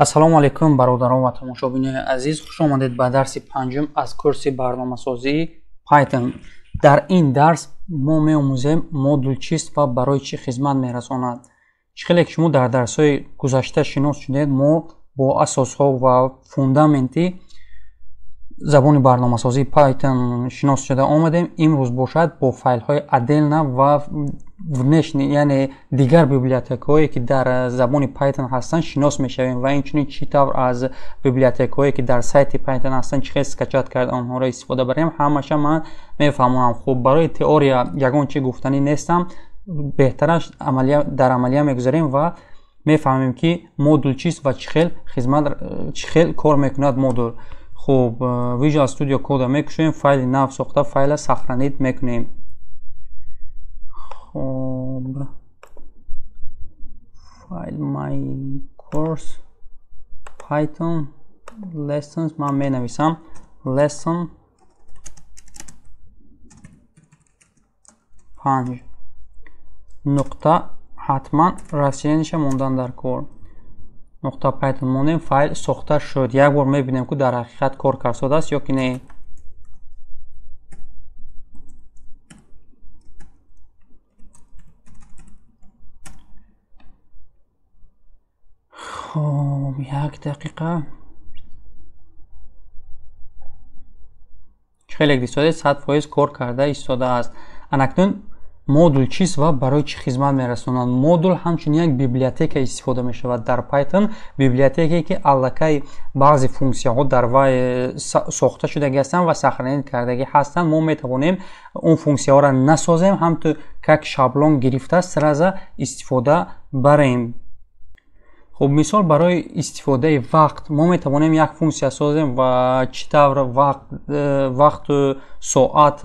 Ассалому алайкум, бародарон ва тамошобинони азиз, хуш омадед ба дарси панҷум аз курси барномасозии Python. Дар ин дарс мо меомӯзем модул чист ва барои чӣ хизмат мерасонад. Чӣ хеле ки шумо дар дарсҳои гузашта шинос шудед, мо бо асосҳо ва фундаменти забони барномасозии Python шинос шуда омадем. Имрӯз бошад бо файлҳои отдельно ва внешний, яъне дигар библиотекаҳое ки дар забони Python ҳастанд шинос мешавем ва инчунин чӣ тавр аз библиотекаҳое ки дар сайти Python ҳастанд чӣ хел скачать карда онҳоро истифода барем, ҳамаша ман мефаҳмонам. Хуб, барои теория ягон чӣ гуфтанӣ нестам, беҳтараш дар амалия мегузарем ва мефаҳмем ки модул чист ва чӣ хел хизмат, чӣ хел кор мекунад модул. Хуб, Visual Studio Code мекушоем, файли нав сохта, файла сохранить мекунем. Хуб, файл my course Python lessons ман менависам lesson 5 нуқта, ҳатман расиданиша мондан дар кор. Нуқта Python монем, файл сохта шуд. Як бор мебинем, ки дар ҳақиқат кор кардааст ё ки не. Хуб, як дақиқа. Чӣ хеле дистодед, 100% кор карда истодааст. Анакнун модул чист ва барои чӣ хизмат мерасонад? Модул ҳамчун як библиотека истифода мешавад дар Python, библиотекае ки аллакай баъзе функсияҳо дар вай сохта шудагӣ ҳастанд ва сохранить кардагӣ ҳастанд. Мо метавонем он функсияҳоро насозем, ҳамту как шаблон гирифта сразу истифода барем. Хуб, мисол барои истифодаи вақт мо метавонем як функсия созем ва чӣ тавр вақту соат,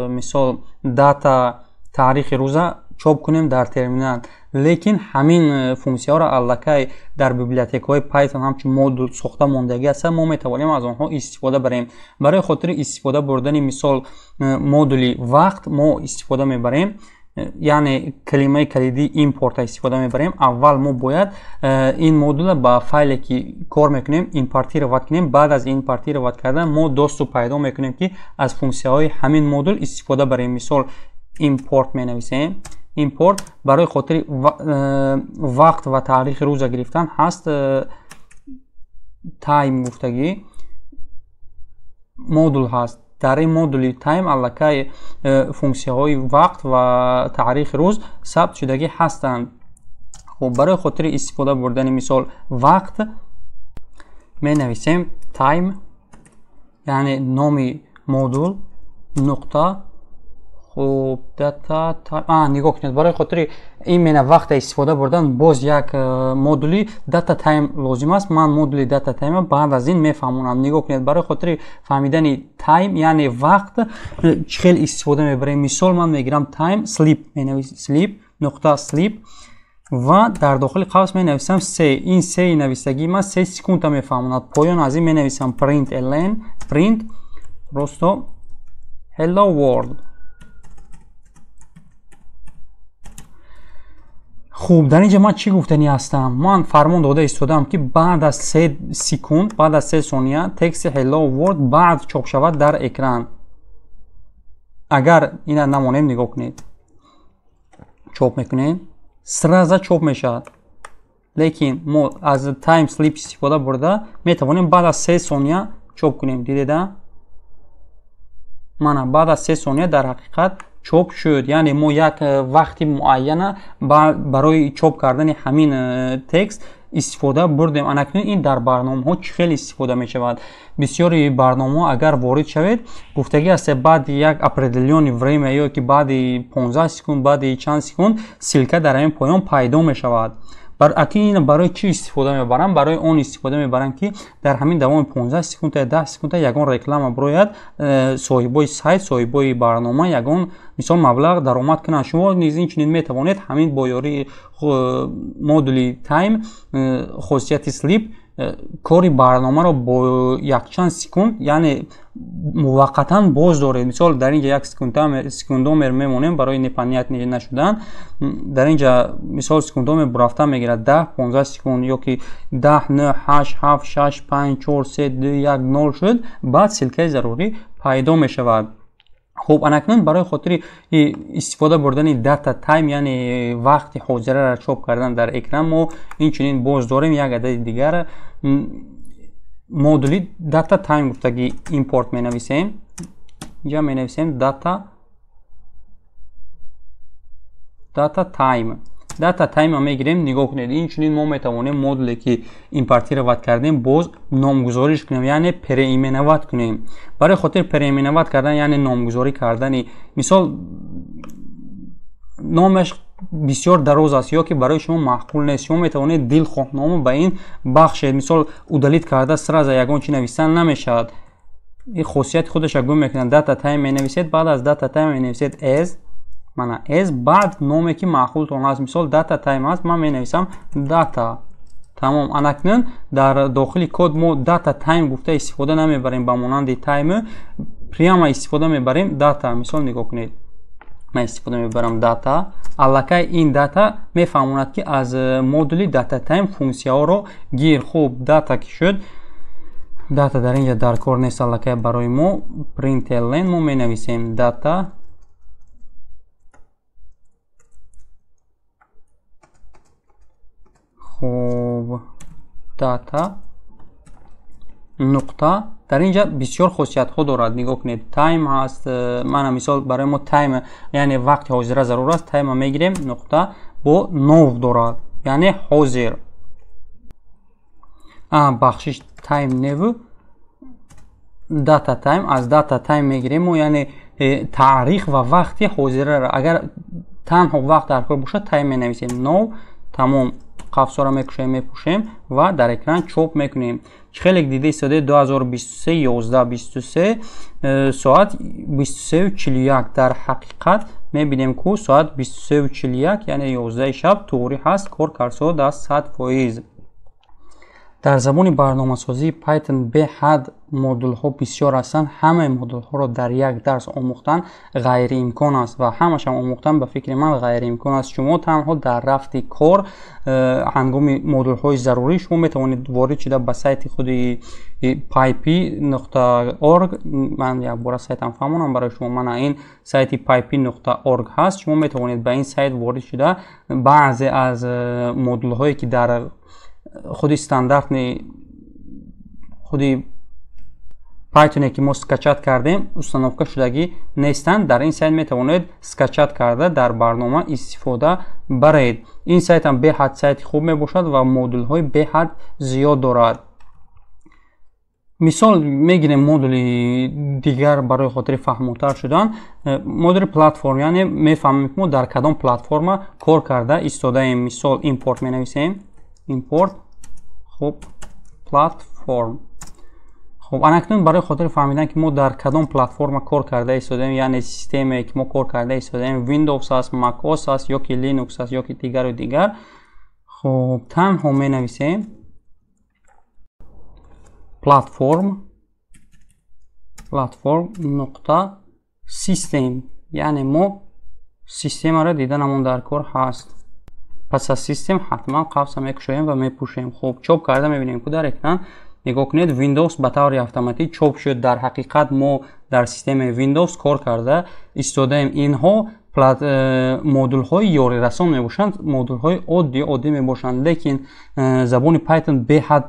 мисол дата, таърихи рӯза чоп кунем дар терминал. Лекин ҳамин функсияҳоро аллакай дар библиотекаҳои Python ҳамчун модул сохта мондагӣ ҳастанд, мо метавонем аз онҳо истифода барем. Барои хотири истифода бурдани мисол модули вақт мо истифода мебарем, яъне калимаи калидии импорта истифода мебарем. Аввал мо бояд ин модула ба файле ки кор мекунем импортировать кунем. Баъд аз импортировать кардан мо доступ пайдо мекунем, ки аз функсияҳои ҳамин модул истифода барем. Мисол импорт менависем. Импорт барои хотири вақт ва таърихи рӯза гирифтан ҳаст time гуфтагӣ модул ҳаст. Дар ин модули time аллакай функсияҳои вақт ва таърихи рӯз сабт шудагӣ ҳастанд. Хуб, барои хотири истифода бурдани мисол вақт менависем time, яъне номи модул нуқта. Хуб, дата нигоҳ кунед, барои хотири именно вақта истифода бурдан боз як модули data time лозим аст. Ман модули data time баъд аз ин мефаҳмонам. Нигоҳ кунед, барои хотири фаҳмидани time, яъне вақт чӣ хел истифода мебарем. Мисол ман мегирам time sleep, менависам sleep нуқта sleep ва дар дохили қавс менависам се. Ин сеи нависагии ман 3 секунда мефаҳмонад. Поён аз ин менависам print ln print просто hello world. Хуб, дар инҷа ман чӣ гуфтанӣ ҳастам? Ман фармон дода истодам, ки баъд аз 3 секунд, баъд аз 3 сония тексти hello world баъд чоп шавад дар экран. Агар ина намонем, нигоҳ кунед, чоп мекунем, сразу чоп мешавад. Лекин мо аз time sleep истифода бурда метавонем баъд аз 3 сония чоп кунем. Дидеда? Мана баъд аз 3 сония дар ҳақиқат чоп шуд. Яъне мо як вақти муайяна барои чоп кардани ҳамин текст истифода бурдем. Анакнун ин дар барномаҳо чӣ хел истифода мешавад? Бисёри барномаҳо агар ворид шавед, гуфтагӣ аст, баъди як определённый время ё ки баъди 15 секунд, баъди чанд секунд ссылка дар ҳамин поён пайдо мешавад. Аки ин барои чӣ истифода мебарам? Барои он истифода мебарам, ки дар ҳамин давоми 15 секунда, 10 секунда ягон реклама бирояд, соҳибои сайт, соҳибои барнома ягон Мисол, маблағ даромад кунанд. Шумо низ инчунин метавонед ҳамин бо ёрии модули time, хосияти sleep, кори барномаро бо якчанд секунд, яъне муваққатан боз доред. Мисол, дар инҷа як секундомер мемонем барои непонятный нашудан. Дар инҷа, мисол, секундомер бурафта мегирад 10, 15 секунд ё ки 10, 9, 8, 7, 6, 5, 4, 3, 2, 1, 0 шуд, баъд ссылкаи зарурӣ пайдо мешавад. Хуб, анакнун барои хотири истифода бурдани date time, яъне вақти ҳозираро чоп кардан дар экран, мо инчунин боз дорем як адади дигар модули date time гуфтагӣ. Импорт менависем, инҷа менависем date time. Date time мегирем. Нигоҳ кунед, инчунин мо метавонем модуле, ки импортировать кардем, боз номгузориш кунем, яъне переименовать кунем. Барои хотири переименовать кардан, яъне номгузорӣ кардани, мисол, номаш бисёр дароз аст ё ки барои шумо маъқул нест, шумо метавонед дилхоҳ номо ба ин бахшед. Мисол, удалить карда, сразу ягон чи нависан намешавад, ин хосияти худаша гум мекунад. Date time менависед, баъд аз date time менависед as, мана as, баъд номе, ки маъқултон аст. Мисол, date time аст, ман менависам date, тамом. Анакнун дар дохили код мо date time гуфта истифода намебарем, ба монанди time прямо истифода мебарем date. Мисол, нигоҳ кунед, ман истифода мебарам date. Аллакай ин date мефаҳмонад, ки аз модули date time функсияҳоро гир. Хуб, date ки шуд, date дар инҷа дар кор нест аллакай барои мо. Println мо менависем date. Хуб, date нуқта. Дар инҷа бисёр хосиятҳо дорад, нигоҳ кунед, time ҳаст. Мана, мисол, барои мо time, яъне вақти ҳозира зарур аст. Time мегирем, нуқта, бо now дорад, яъне ҳозир. Бахшиш, time неву date time. Аз date time мегирем мо, яъне таърих ва вақти ҳозираро. Агар танҳо вақт дар кор бошад, time менависем, now, тамом. Қафсоро мекушоем, мепӯшем ва дар экран чоп мекунем. Чӣ хеле дида истодаи, 2023 11 23, соат 23:41. Дар ҳақиқат мебинем, ку соат 23:41, яъне 11 шаб туғрӣ ҳаст, кор кард аст 100%. Дар забони барномасозии Python беҳад модулҳо бисёр ҳастанд. Ҳамаи модулҳоро дар як дарс омӯхтан ғайриимкон аст ва ҳамашам омӯхтан, ба фикри ман, ғайриимкон аст. Шумо танҳо дар рафти кор, ҳангоми модулҳои зарурӣ, шумо метавонед ворид шуда ба сайти худи pypi.org. Ман якбора сайтам фаҳмонам барои шумо. Мана ин сайти pypi.org ҳаст. Шумо метавонед ба ин сайт ворид шуда, баъзе аз модулҳое, ки дар худи стандартный худи Python, ки мо скачать кардем, установка шудагӣ нестанд, дар ин сайт метавонед скачать карда, дар барнома истифода баред. Ин сайтам беҳад сайти хуб мебошад ва модулҳои беҳад зиёд дорад. Мисол мегирем модули дигар барои хотири фаҳмотар шудан, модули платформ, яъне мефаҳмем, ки мо дар кадом платформа кор карда истодаем. Мисол, импорт менависем, импорт, хуб, платформ. Хуб, анакнун барои хотири фаҳмидан, ки мо дар кадом платформа кор карда истодаем, яъне системае, ки мо кор карда истодаем, Windows аст, macOS аст ё ки Linux аст ё ки дигару дигар, хуб, танҳо менависем платформ, платформ нуқта систем, яъне мо системаро диданамон дар кор ҳаст. Пас аз систем ҳатман қавса мекушоем ва мепӯшем. Хуб, чоп карда мебинем, ку дар экран, нигоҳ кунед, Windows ба таври автоматӣ чоп шуд. Дар ҳақиқат мо дар системаи Windows кор карда истодаем. Инҳо модулҳои ёрирасон мебошанд, модулҳои оддӣ оддӣ мебошанд, лекин забони Python беҳад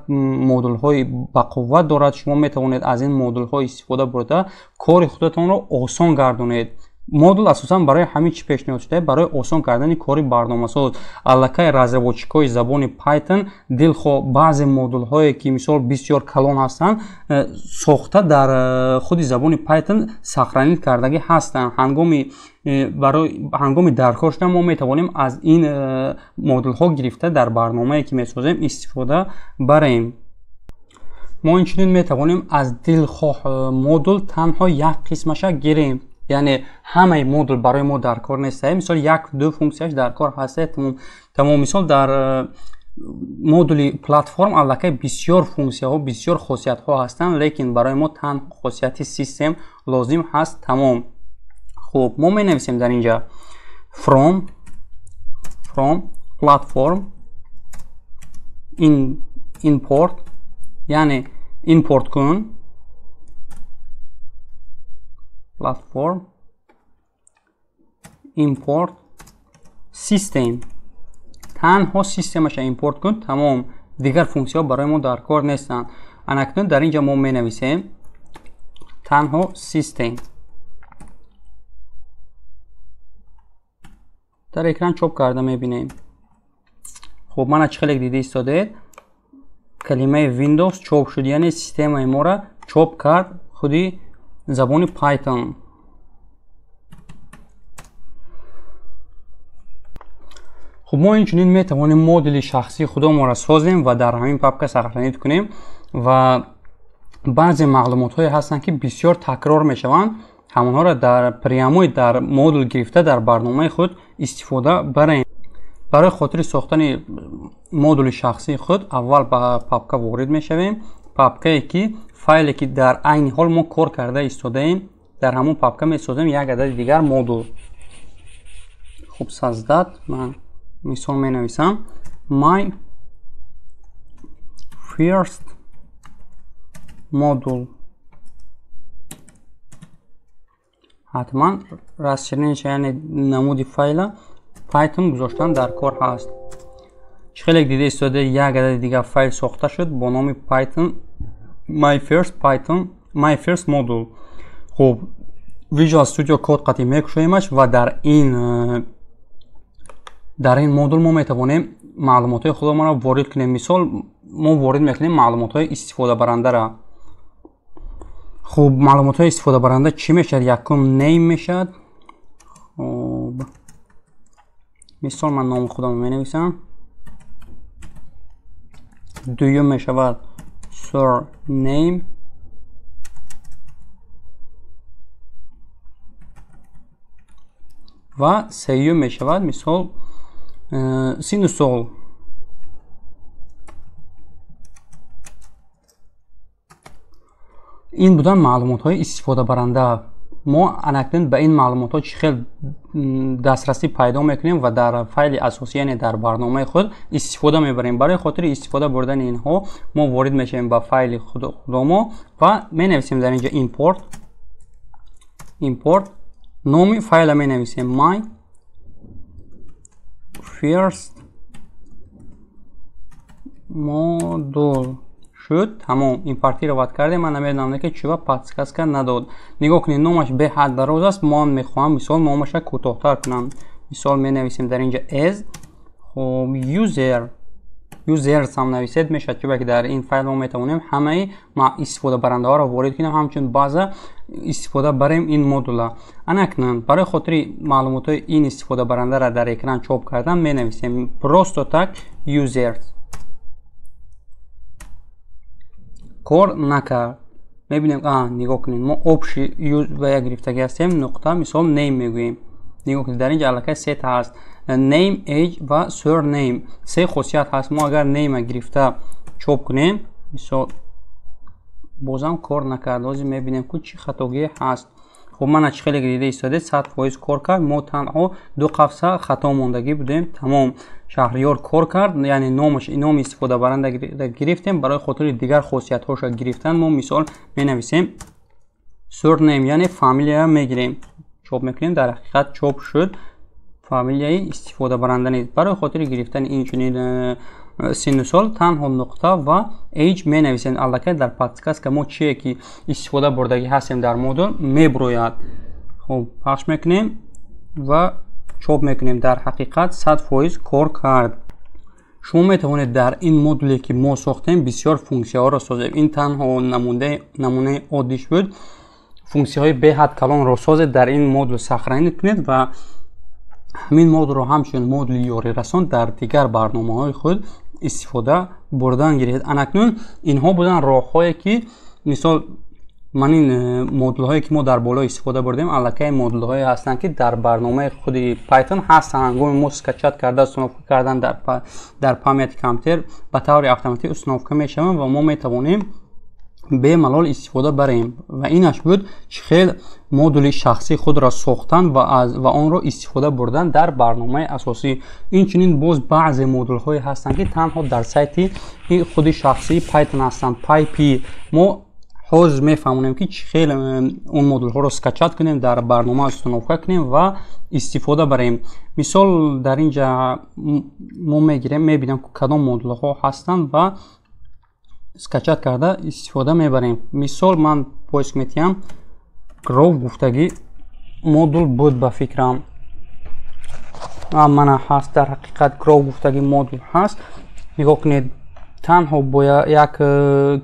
модулҳои бақувват дорад. Шумо метавонед аз ин модулҳо истифода бурда, кори худатонро осон гардонед. Модул асосан барои ҳамин чӣ пешниҳод шуда? Барои осон кардани кори барномасоз. Аллакай разработчикҳои забони Python дилхоҳ баъзе модулҳое, ки, мисол, бисёр калон ҳастанд, сохта дар худи забони Python сохранить кардагӣ ҳастанд. Ҳангоми даркор шуда, мо метавонем аз ин модулҳо гирифта, дар барномае, ки месозем, истифода барем. Мо инчунин метавонем аз дилхоҳ модул танҳо як қисмаша гирем. Яъне ҳамаи модул барои мо дар кор нест. Мисол як-ду функсияш дар кор ҳаст. Тамом. Мисол дар модули платформ аллакай бисёр функсияҳо, бисёр хосиятҳо ҳастанд, лекин барои мо танҳо хосияти систем лозим ҳаст. Тамом. Хуб, мо менависем дар инҷа from platform import, яъне импорт кун platform import system, танҳо системаша импорт кун. Тамом, дигар функсияҳо барои мо дар кор нестанд. Анакнун дар инҷа мо менависем танҳо систем. Дар экран чоп карда мебинем. Хуб, мана чӣ хеле дида истодед, калимаи Windows чоп шуд, яъне системаи моро чоп кард худи забони Python. Хуб, мо инчунин метавонем модули шахсии худомонро созем ва дар ҳамин папка сохранить кунем ва баъзе маълумотҳое ҳастанд, ки бисёр такрор мешаванд, ҳамонҳоро дар прямой дар модул гирифта дар барномаи худ истифода барем. Барои хотири сохтани модули шахсии худ аввал ба папка ворид мешавем. Папкае ки файле ки дар айни ҳол мо кор карда истодаем, дар ҳамон папка месозем як адади дигар модул. Хуб, создать, ман мисол менависам my first module. Ҳатман расширение, яъне намуди файла Python гузоштан дар кор ҳаст. Чӣ хеле дида истода, як адади дигар файл сохта шуд бо номи Python my first Python my first module. Хуб, Visual Studio Code қатъи мекушоемаш ва дар ин модул мо метавонем маълумотҳои худамонро ворид кунем. Мисол мо ворид мекунем маълумотҳои истифодабарандаро. Хуб, маълумотҳои истифодабаранда чӣ мешавад? Якум name мешавад. Хуб, мисол ман номи худамро менависам. Дуюм мешавад surname. Ва сеюм мешавад мисол сину сол. Ин буданд маълумотҳои истифодабаранда. Мо анакнун ба ин маълумотҳо чӣ хел дастрасӣ пайдо мекунем ва дар файли асосӣ, яъне дар барномаи худ истифода мебарем. Барои хотири истифода бурдани инҳо мо ворид мешавем ба файли худомо ва менависем дар инҷа import, номи файла менависем my first module шуд. Тамом, импортировать кардем. Ман намедонам ки чӣ подсказка надод. Нигоҳ кунед, номаш беҳад дароз аст. Мо мехоҳам мисол номаша кӯтоҳтар кунам. Мисол менависем дар инҷа as. Хуб, users ҳам нависед мешавад, чунки дар ин файл мо метавонем ҳамаи истифодабарандаҳоро ворид кунем, ҳамчун база истифода барем ин модула. Анакнун барои хотири маълумотҳои ин истифодабарандаро дар экран чоп кардан менависем просто так users. Кор накард. Мебинем, нигоҳ кунед, мо общий ва як гирифтагӣ ҳастем, нуқта мисол name мегӯем. Нигоҳ кунед, дар инҷа аллакай сета ҳаст: name, age ва surname. Се хосият ҳаст. Мо агар name гирифта чоп кунем, мисол бозам кор накард. Ҳозир мебинем ку чӣ хатогие ҳаст. Хуб, мана чӣ хеле дида истодед, 100% кор кард. Мо танҳо ду қафса хато мондагӣ будем. Тамом, Шаҳриёр кор кард, яъне номи истифодабаранда гирифтем. Барои хотири дигар хосиятҳоша гирифтан мо мисол менависем surname, яъне фамилия мегирем, чоп мекунем. Дар ҳақиқат чоп шуд фамилияи истифодабаранда низ. Барои хотири гирифтани ин чунин синну сол танҳо нуқта ва age менависем. Аллакай дар подсказка мо чие ки истифода бурдагӣ ҳастем дар модул мебурояд. Хуб, пахш мекунем ва чоп мекунем. Дар ҳақиқат 100% кор кард. Шумо метавонед дар ин модуле ки мо сохтем бисёр функсияҳоро созед. Ин танҳо намунаи оддиш буд. Функсияҳои беҳад калонро созед, дар ин модул сохранить кунед ва ҳамин модулро ҳамчун модули ёрирасон дар дигар барномаҳои худ истифода бурдан гиред. Анакнун инҳо буданд роҳҳое ки мисол Ман ин модулҳое, ки мо дар боло истифода бурдем, аллакай модулҳое ҳастанд, ки дар барномаи худи Python ҳастанд. Ҳангоми мо скачать карда, установка кардан, дар памяти компютер ба таври автоматӣ установка мешаванд ва мо метавонем бемалол истифода барем. Ва инаш буд, чӣ хел модули шахсии худро сохтан ва онро истифода бурдан дар барномаи асосӣ. Инчунин боз баъзе модулҳое ҳастанд, ки танҳо дар сайти худи шахсии Python ҳастанд, PyPI. Мо ҳозир мефаҳмонем, ки чӣ хел он модулҳоро скачать кунем, дар барнома установка кунем ва истифода барем. Мисол, дар ин ҷа мо мегирем, мебинем, кадом модулҳо ҳастанд ва скачать карда истифода мебарем. Мисол, ман поиск метиҳам, crow гуфтагӣ модул буд, ба фикрам, мана ҳаст. Дар ҳақиқат crow гуфтагӣ модул ҳаст. Нигоҳ кунед, танҳо бо як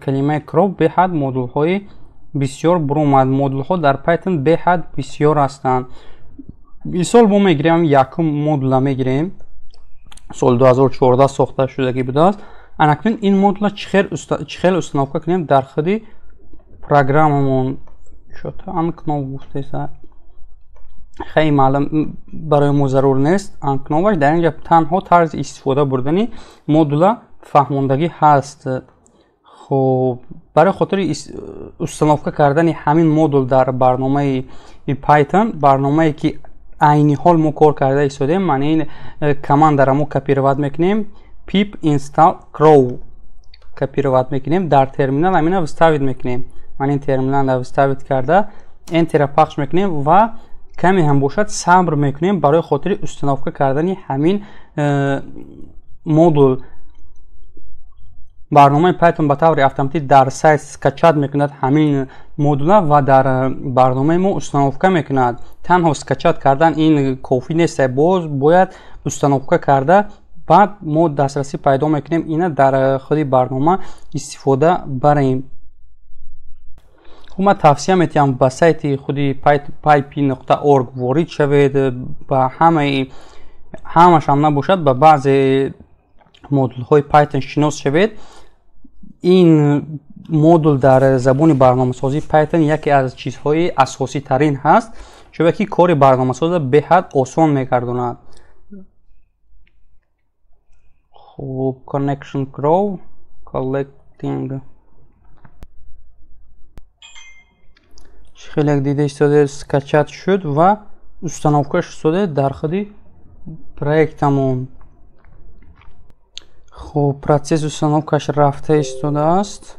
калимаи crow беҳад модулҳои бисёр буромад. Модулҳо дар Python беҳад бисёр ҳастанд. Мисол, мо мегирем, якум модула мегирем, соли 2014 сохта шудагӣ будааст. Анакнун ин модула чӣ хел установка кунем дар худи программамон? Чото unknown гуфтеса, хеле маълум барои мо зарур нест unknown аш. Дар ин ҷа танҳо тарзи истифода бурдани модула фаҳмондагӣ ҳаст. Хуб, барои хотири установка кардани ҳамин модул дар барномаи Python, барномае ки айни ҳол мо кор карда истодаем, маъни ин командаро мо копировать мекунем, pip install crow копировать мекунем, дар терминал ҳамина вставить мекунем. Маъни ин терминалро вставить карда, enter пахш мекунем ва каме ҳам бошад сабр мекунем барои хотири установка кардани ҳамин модул. Барномаи Python ба таври автоматӣ дар сайт скачать мекунад ҳамин модула ва дар барномаи мо установка мекунад. Танҳо скачать кардан ин кофӣ нест, боз бояд установка карда, баъд мо дастрасӣ пайдо мекунем, ина дар худи барнома истифода барем. Хуб, ман тавсия метиҳам, ба сайти худи pypi.org ворид шавед. Ба ҳамаи, ҳамашам набошад, ба баъзе модулҳои Python шинос шавед. Ин модул дар забони барномасозии Python яке аз чизҳои асоситарин ҳаст, чунки кори барномасоза беҳад осон мегардонад. Хуб, connection crow collecting хеле дида истода, скачать шуд ва установка шуд дар худи проектамон. Хуб, процесс установкаш рафта истодааст.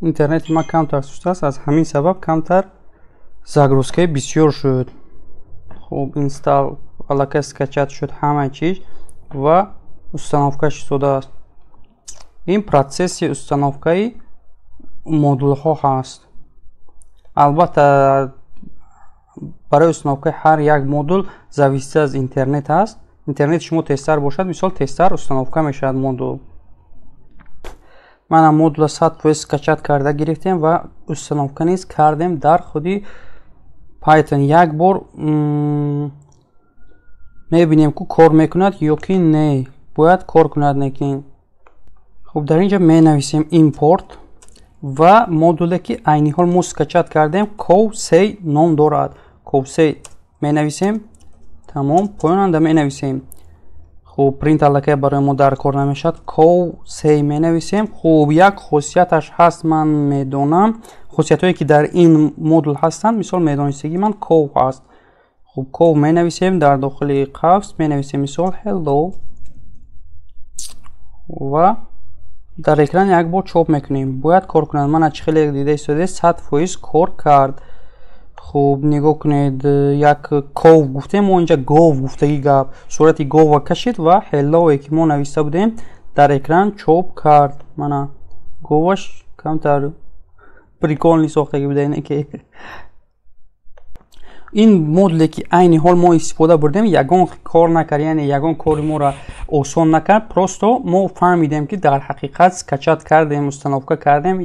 Интернети ман камтар суст аст, аз ҳамин сабаб камтар загрузкаи бисёр шуд. Хуб, install аллакай скачать шуд ҳама чиз ва установкаш истодааст. Ин процесси установкаи модулҳо ҳаст. Албатта, барои установкаи ҳар як модул зависит аз интернет аст. Интернети шумо тезтар бошад, мисол, тезтар установка мешавад модул. Мана, модула 100% скачать карда гирифтем ва установка низ кардем дар худи Python. Як бор мебинем, ку кор мекунад ё ки не. Бояд кор кунад, лекин. Хуб, дар ин ҷо менависем import ва модуле, ки айни ҳол мо скачать кардем, cowsay ном дорад. Cowsay менависем, тамом. Поёнанда менависем. Хуб, print аллакай барои мо дар кор намешавад. Cowsay менависем. Хуб, як хосияташ ҳаст, ман медонам, хосиятҳое ки дар ин модул ҳастанд, мисол, медонистагии ман cow ҳаст. Хуб, cow менависем, дар дохили қавс менависем, мисол, hello ва дар экран як бор чоп мекунем. Бояд кор кунад. Мана, чӣ хеле дида истодаед, 100% кор кард. Хуб, нигоҳ кунед, як cow гуфтем мо инҷа, гов гуфтагӣ гап, сурати гова кашид ва hello ки мо нависта будем, дар экран чоп кард. Мана, говаш камтар прикольный сохтагӣ буда. Ине ки ин модуле, ки айни ҳол мо истифода бурдем, ягон кор накард, яъне ягон кори моро осон накард. Просто мо фаҳмидем, ки дар ҳақиқат скачать кардем, установка кардем,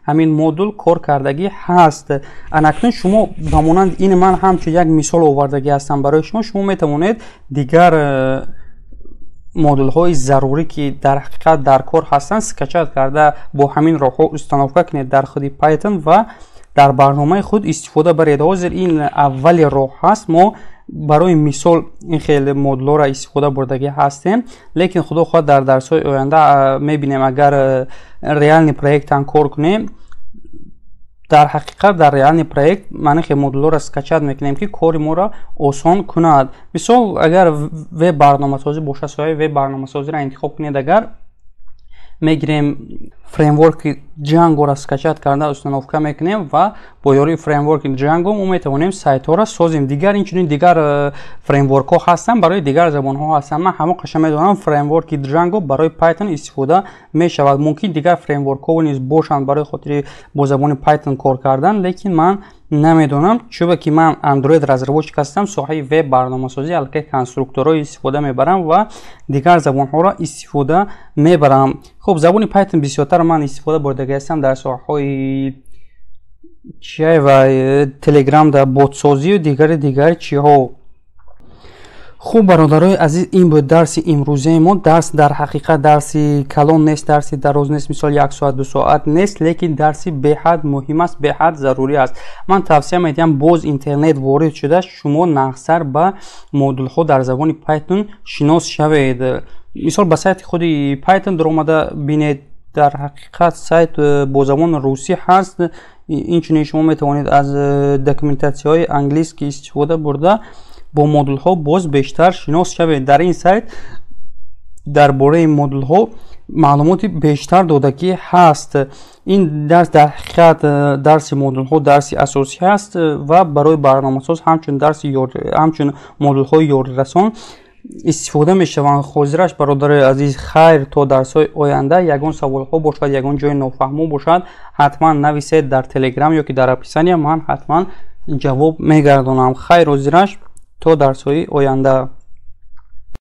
ҳамин модул кор кардагӣ ҳаст. Анакнун шумо ба монанди ин, ман ҳамчун як мисол овардагӣ ҳастам барои шумо, шумо метавонед дигар Модулҳои зарурӣ, ки дар ҳақиқат дар кор ҳастанд, скачать карда, бо ҳамин роҳҳо установка кунед дар худи Python ва дар барномаи худ истифода баред. Ҳозир ин аввали роҳ ҳаст. Мо барои мисол ин хеле модулҳоро истифода бурдагӣ ҳастем, лекин, худо хоҳад, дар дарсҳои оянда мебинем. Агар реальный проектам кор кунем, дар ҳақиқат дар реальный проект ман хел модулҳоро скачать мекунем, ки кори моро осон кунад. Мисол, агар веб барномасозӣ бошад, соҳаи веб барномасозиро интихоб кунед, агар мегирем, фреймворки Django-ро скачать карда, установка мекунем ва бо ёрии фреймворки Django мо метавонем сайтҳоро созем. Дигар инчунин дигар фреймворкҳо ҳастанд, барои дигар забонҳо ҳастанд. Ман ҳамон қаша медонам, фреймворки Django барои Python истифода мешавад. Мумкин, дигар фреймворкҳо низ бошанд барои хотири бо забони Python кор кардан, лекин ман намедонам, чунки ки ман Android разработчик ҳастам, соҳаи веб барномасозӣ, аллакай конструкторҳо истифода мебарам ва дигар забонҳоро истифода мебарам. Хуб, забони Python бисёртар ман истифода бурдагӣ ҳастам дар соҳаҳои чиай ва Телеграм, дар ботсозию дигари дигари чиҳо. Хуб, бародарои азиз, ин буд дарси имрӯзаи мо. Дарс дар ҳақиқат дарси калон нест, дарси дароз нест, мисол, як соат, 2 соат нест, лекин дарси беҳад муҳим аст, беҳад зарурӣ аст. Ман тавсия медиҳам, боз интернет ворид шуда, шумо нағзтар ба модулҳо дар забони Python шинос шавед. Мисол, ба сайти худи Python даромада бинед. Дар ҳақиқат сайт бо забони русӣ ҳаст. Инчунин шумо метавонед аз документатсияҳои английский истифода бурда, бо модулҳо боз бештар шинос шавед. Дар ин сайт дар бораи модулҳо маълумоти бештар додагӣ ҳаст. Ин дарс дар ҳақиқат дарси модулҳо дарси асосӣ ҳаст ва барои барномасоз ҳамчун модулҳои ёрирасон истифода мешаванд. Ҳозираш, бародарои азиз, хайр, то дарсҳои оянда. Ягон саволҳо бошад, ягон ҷои нофаҳмо бошад, ҳатман нависед дар Телеграм ё ки дар описания, ман ҳатман ҷавоб мегардонам. Хайр, ҳозираш то дарсҳои оянда.